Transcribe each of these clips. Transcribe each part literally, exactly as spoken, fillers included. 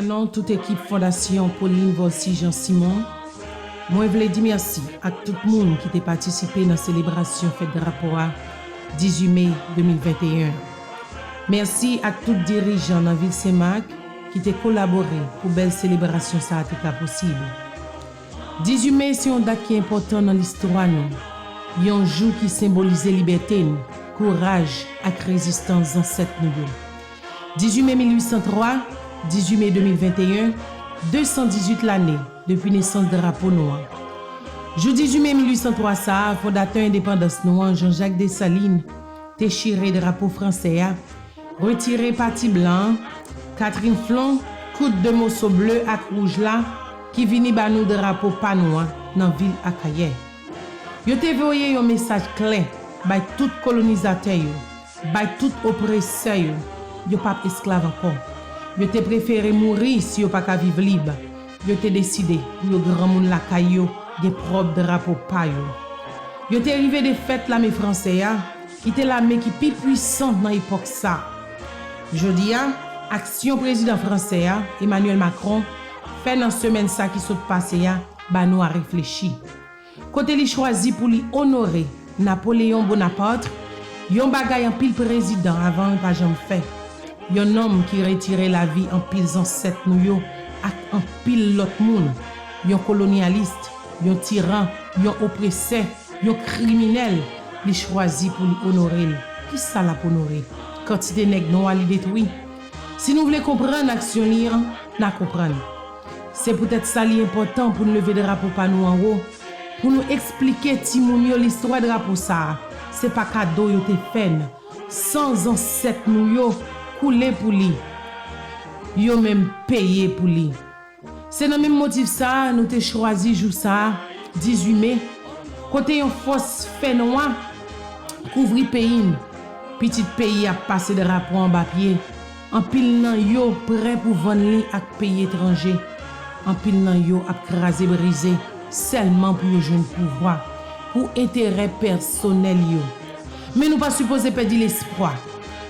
Non tout ekip Fondasyon Pauline Volcy Jean Simon, mwen vle di mèsi ak tout moun ki te patisipe nan selebrasyon fèt drapo a dizuit me de mil venteyen. Mèsi ak tout dirijan nan vil Senmak ki te kolabore pou bèl selebrasyon sa a te ka posib. Dizuit me se yon dat ki enpòtan nan listwa nou, yon jou ki senbolize libète n, kouraj ak rezistans zansèt nou yo. Dizuit me mil uit san twa, dizuit me de mil venteyen, de san dizuit lane depi nesans drapo nou an. Jou dizuit me mil uit san twa sa a, fondatè endepandans nou an, Jean-Jacques Dessalines, te chire drapo fransè a, retire pati blan an, Catherine Flon koud de moso ble ak wouj la ki vini ba nou drapo pa nou an nan vil Akayè. Yo te voye yon mesaj klè bay tout kolonizatè yo, bay tout opresè yo, yo p ap esklav ankò. Yo te prefere mouri si yo pa ka viv lib. Yo te deside pou yo granmoun lakay yo gen pwòp drapo pa yo. Yo te rive defèt lame fransè a, ki te lame ki pi pwisan nan epòk sa. Jodi a, aksyon prezidan fransè a, Emmanuel Macron, fè nan semèn sa ki sot pase a, ba nou a reflechi. Kote li chwazi pou li onore Napoléon Bonaparte, yon bagay anpil prezidan avan l pa janm fè. Yon nonm ki retire lavi anpil zansèt nou yo ak anpil lòt moun. Yon kolonyalis, yon tiran, yon opresè, yon kriminèl, li chwazi pou li onore l. Kisa l ap onore? Kantite nèg nwa li detwi? Si nou vle konprann aksyon li an, n a konprann. Se poutèt sa li enpòtan pou n leve drapo pa nou anwo, pou nou eksplike timoun yo listwa drapo sa a. Se pa kado yo te fè n. San zansèt nou yo koule pou li. Yo menm peye pou li. Se nan menm motif sa a nou te chwazi jou sa a, dizuit me, kote yon fòs fènwa kouvri peyi n. Pitit peyi ap pase drapo anba pye. Anpil nan yo prè pou vann li ak peyi etranje. Anpil nan yo ap kraze brize sèlman pou yo jwenn pouvwa, pou enterè pèsonèl yo. Men nou pa sipoze pèdi lespwa.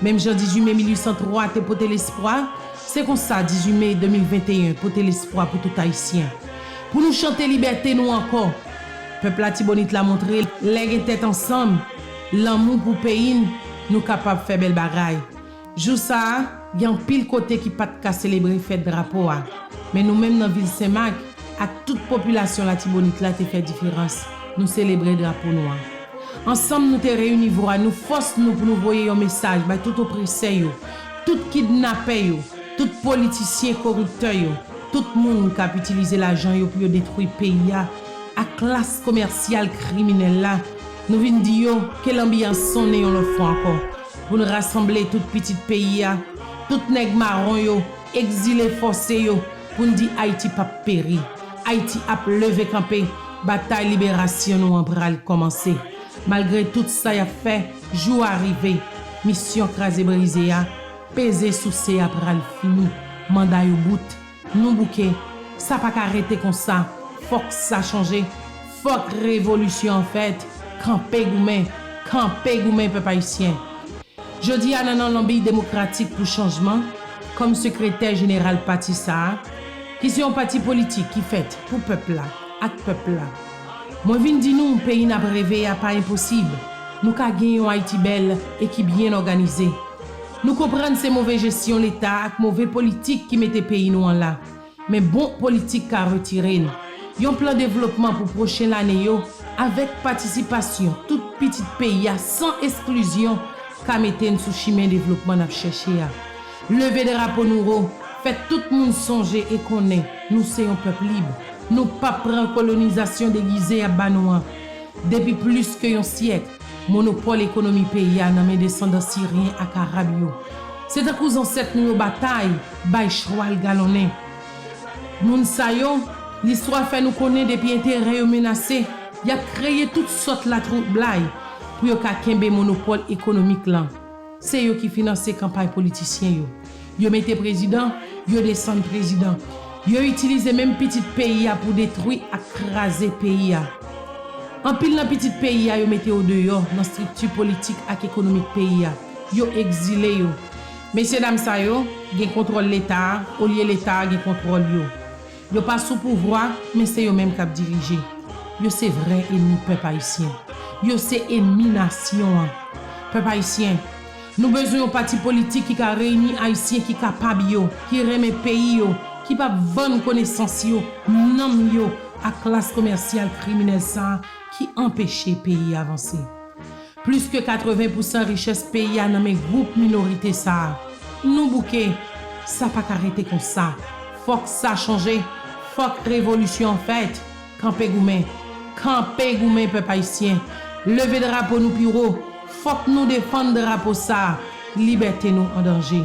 Menm jan dizuit me mil uit san twa te pote lespwa, se konsa dizuit me de mil venteyen pote lespwa pou tout Ayisyen. Pou nou chante libète nou ankò. Pèp Latibonit la montre lè gen tèt ansanm, lanmou pou peyi n, nou kapab fè bèl bagay. Jou sa a, gen anpil kote ki pa t ka selebre fèt drapo a. Men nou menm nan vil Senmak, ak tout popilasyon Latibonit la te fè diferans. Nou selebre drapo nou an. Ansanm nou te reyini vwa nou, fòs nou pou nou voye yon mesaj bay tout opresè yo, tout kidnapè yo, tout politisyen koriptè yo, tout moun k ap itilize lajan yo pou yo detwi peyi a, ak klas komèsyal kriminèl la. Nou vin di yo ke lanbi a sonnen yon lòt fwa ankò, pou n rasanble tout pitit peyi a, tout nèg mawon yo, egzile fòse yo, pou n di Ayiti p ap peri. Ayiti ap leve kanpe, batay liberasyon nou an pral kòmanse. Malgre tout sa y ap fè, jou a rive. Misyon kraze brize a, peze souse a pral fini. Manda yo bout. Nou bouke. Sa pa ka rete konsa. Fòk sa chanje. Fòk revolisyon an fèt. Kanpe goumen. Kanpe goumen, pèp ayisyen. Jodi a nan non lanbi demokratik pou chanjman, kòm sekretè jeneral pati sa a, ki se yon pati politik ki fèt pou pèp la, ak pèp la, mwen vin di nou, peyi n ap reve a pa enposib. Nou ka gen yon Ayiti bèl e ki byen òganize. Nou konprann se move jesyon Leta ak move politik ki mete peyi nou an la. Men bon politik ka retire n. Yon plan devlopman pou pwochen lane yo, avèk patisipasyon tout pitit peyi a san esklizyon, ka mete n sou chimen devlopman n ap chèche a. Leve drapo nou wo, fè tout moun sonje e konnen nou se yon pèp lib. Nou p ap pran kolonizasyon degize y ap ba nou an. Depi plis ke yon syèk, monopòl ekonomi peyi a nan men desandan siryen ak arab yo. Se tankou zansèt nou yo batay, bay chwal galonnen. Moun sa yo, listwa fè nou konnen depi enterè yo menase, y ap kreye tout sòt latwoublay pou yo ka kenbe monopòl ekonomik lan. Se yo ki finanse kanpay politisyen yo. Yo mete prezidan, yo desann prezidan. Yo itilize menm pitit peyi a pou detwi ak kraze peyi a. Anpil nan pitit peyi a yo mete yo deyò nan estrikti politik ak ekonomik peyi a. Yo egzile yo. Mesye dam sa yo gen kontwòl Leta a olye Leta a gen kontwòl yo. Yo pa sou pouvwa, men se yo menm k ap dirije. Yo se vrè enmi pèp ayisyen. Yo se enmi nasyon an. Pèp ayisyen, nou bezwen yon pati politik ki ka reyini Ayisyen ki kapab yo, ki renmen peyi yo, ki p ap vann konesans yo, nanm yo ak klas komèsyal kriminèl sa a ki anpeche peyi a vanse. Plis ke katreven pousan richès peyi a nan men gwoup minorite sa a. Nou bouke, sa pa ka rete konsa. Fòk sa chanje, fòk revolisyon an fèt. Kanpe goumen, kanpe goumen pèp ayisyen. Leve drapo nou pi wo, fòk nou defann drapo sa a. Libète nou an danje.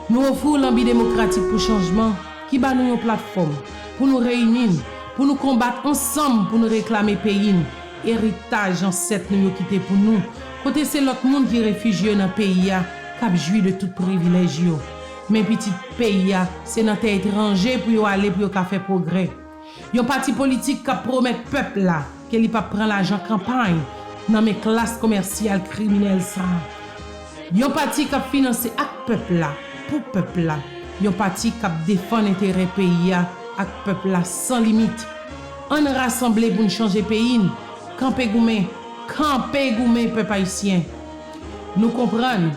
Nou ofri w lanbi demokratik pou chanjman ki ba nou yon platfòm pou nou reyini n, pou nou konbat ansanm pou nou reklame peyi n, eritaj ansèt nou yo kite pou nou, kote se lòt moun ki refijye yo nan peyi a k ap jwi de tout privilèj yo. Men pitit peyi a, se nan tè etranje pou yo ale pou yo ka fè pwogrè. Yon pati politik k ap pwomèt pèp la ke li p ap pran lajan kanpay nan men klas komèsyal kriminèl sa a. Yon pati k ap finanse ak pèp la, pou pèp la. Yon pati k ap defann enterè peyi a ak pèp la san limit. Ann rasanble pou n chanje peyi n. Kanpe goumen, kanpe goumen pèp ayisyen. Nou konprann,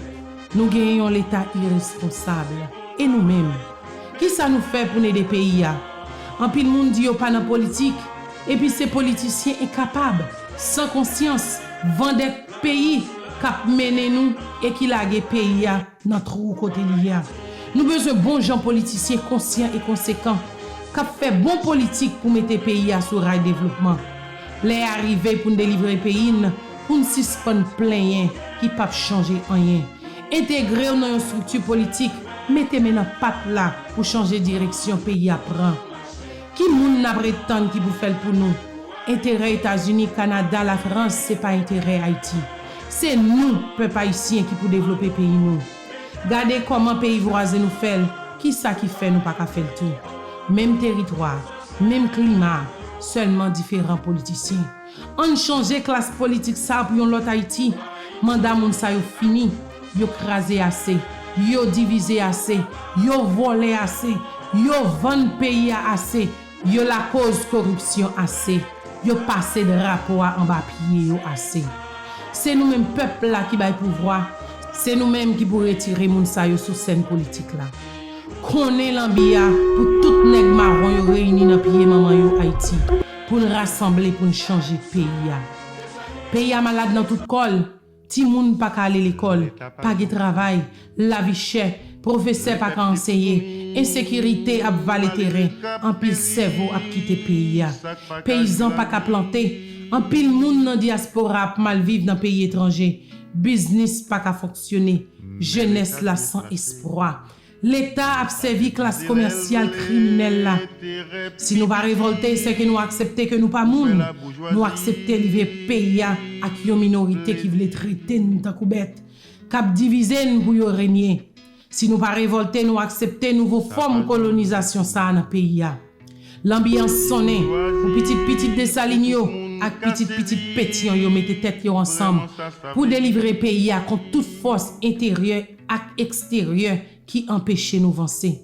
nou genyen yon Leta iresponsab. E nou menm? Kisa nou fè pou n ede peyi a? Anpil moun di yo pa nan politik, epi se politisyen enkapab, san konsyans, vandèt peyi k ap mennen nou e ki lage peyi a nan twou kote li ye a. Nou bezwen bon jan politisyen konsyan e konsekan, k ap fè bon politik pou mete peyi a sou ray devlopman. Lè a rive pou n delivre peyi n, pou n sispann plenyen ki p ap chanje anyen. Entegre w nan yon estrikti politik, mete men nan pat la pou chanje direksyon peyi a pran. Ki moun n ap ret tann ki pou fè l pou nou? Enterè Etazini, Kanada, Lafrans, se pa enterè Ayiti. Se nou, pèp ayisyen, ki pou devlope peyi nou. Gade kòman peyi vwazen nou fè l, kisa ki fè nou pa ka fè l tou? Menm teritwa, menm klima, sèlman diferan politisyen. Ann chanje klas politik sa a pou yon lòt Ayiti. Manda moun sa yo fini. Yo kraze ase. Yo divize ase. Yo vòlè ase. Yo vann peyi a ase. Yo lakoz koripsyon ase. Yo pase drapo a anba pye yo ase. Se nou menm pèp la ki bay pouvwa. Se nou menm ki pou retire moun sa yo sou sèn politik la. Konnen lanbi a pou tout nèg mawon yo reyini nan pye manman yo Ayiti, pou n rasanble pou n chanje peyi a. Peyi a malad nan tout kò l. Timoun pa ka ale lekòl, pa gen travay, lavi chè, pwofesè pa ka anseye, ensekirite ap vale teren, anpil sèvo ap kite peyi a. Peyizan pa ka plante, anpil moun nan dyaspora ap mal viv nan peyi etranje, biznis pa ka fonksyone, jenès la san espwa. Leta ap sèvi klas komèsyal kriminèl la. Si nou pa revòlte, sèke nou aksepte ke nou pa moun. Nou aksepte live peyi a ak yon minorite ki vle trete n tankou bèt, k ap divize n pou yo renye. Si nou pa revòlte, nou aksepte nouvo fòm kolonizasyon sa a nan peyi a. Lanbi an sonnen pou pitit pitit Desalin yo ak pitit pitit Petyon yo mete tèt yo ansanm pou delivre peyi a kont tout fòs enteryè ak eksteryè ki anpeche nou vanse.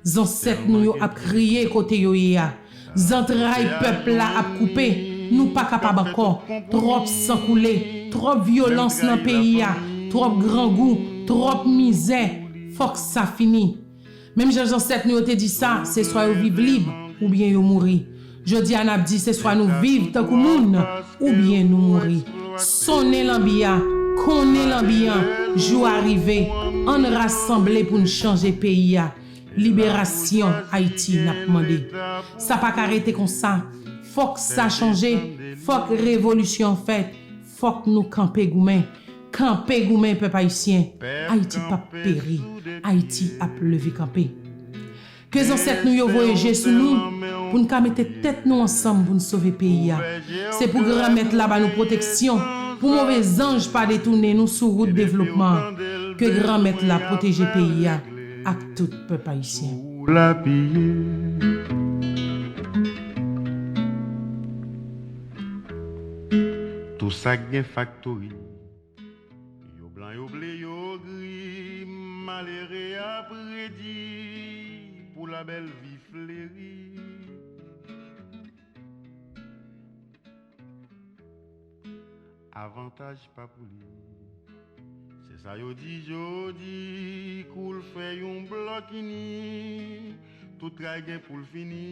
Zansèt nou yo ap kriye kote yo ye a. Zantray pèp la ap koupe. Nou pa kapab ankò. Twòp san koule, twòp vyolans nan peyi a, twòp grangou, twòp mizè. Fòk sa fini. Menm jan zansèt nou yo te di sa, se swa yo viv lib oubyen yo mouri. Jodi a n ap di se swa nou viv tankou moun oubyen nou mouri. Sonnen lanbi a, konnen lanbi an, jou a rive, ann rasanble pou n chanje peyi a. Liberasyon Ayiti n ap mande. Sa pa ka rete konsa. Fòk sa chanje. Fòk revolisyon an fèt. Fòk nou kanpe goumen. Kanpe goumen pèp ayisyen. Ayiti p ap peri. Ayiti ap leve kanpe. Ke zansèt nou yo voye je sou nou pou n ka mete tèt nou ansanm pou n sove peyi a. Se pou Granmèt la ba nou pwoteksyon, pou move zanj pa detounen nou sou wout devlopman an. Ke Granmèt la pwoteje peyi a ak tout pèp ayisyen. Pou lapiye. Tou sa k gen faktori. Yo blan, yo ble, yo gri, m Malere a predi pou la bèl vi fleri. Avantaj pa pou li. Se sa yo di jodi, kou l fè yon blòk ini, tout tray gen pou l fini.